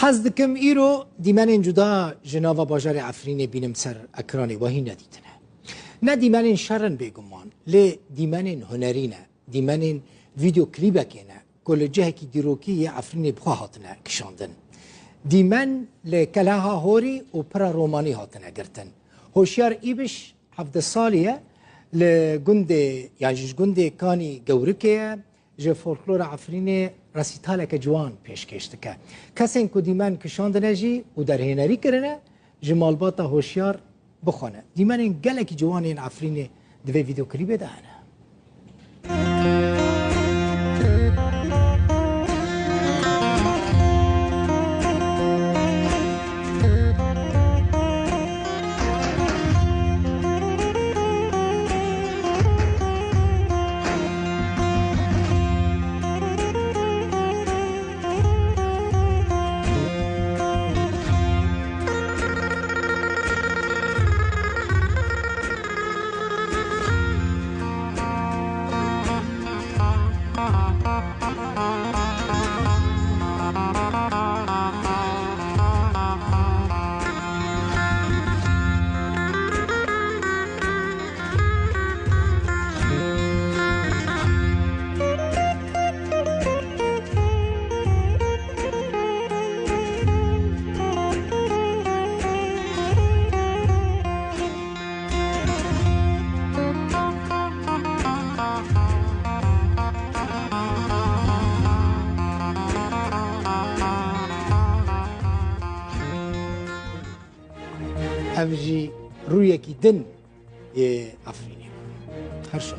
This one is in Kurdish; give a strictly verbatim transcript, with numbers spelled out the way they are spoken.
Hez dikim îro dîmenên cuda ji nava bajarê Efrînê bînim ser ekranê, we hîn nedîtine. Ne dîmenên şer in bêguman, lê dîmenên hunerî ne, dîmenên vîdyoklîbekê ne ku li cihekî dîrokî yê Efrînê bi xwe hatine kişandin. Dîmen li keleha horî û pira romanî hatine girtin. Hoşyar Îbiş hevdeh salî ye, li gundê, yan jî ji gundê Kanî Gewrikê ye, ji folklora Efrînê resîtaleke ciwan pêşkêş dike. Kesên ku dîmen kişandine jî û derhênerî kirine, ji malbata Hoşyar bixwe ne. Dîmenên gelekî ciwan yên Efrînê di vê vîdeoklîbê de hene. Ev jî rûyekî din yê Efrînê bû. Her şad.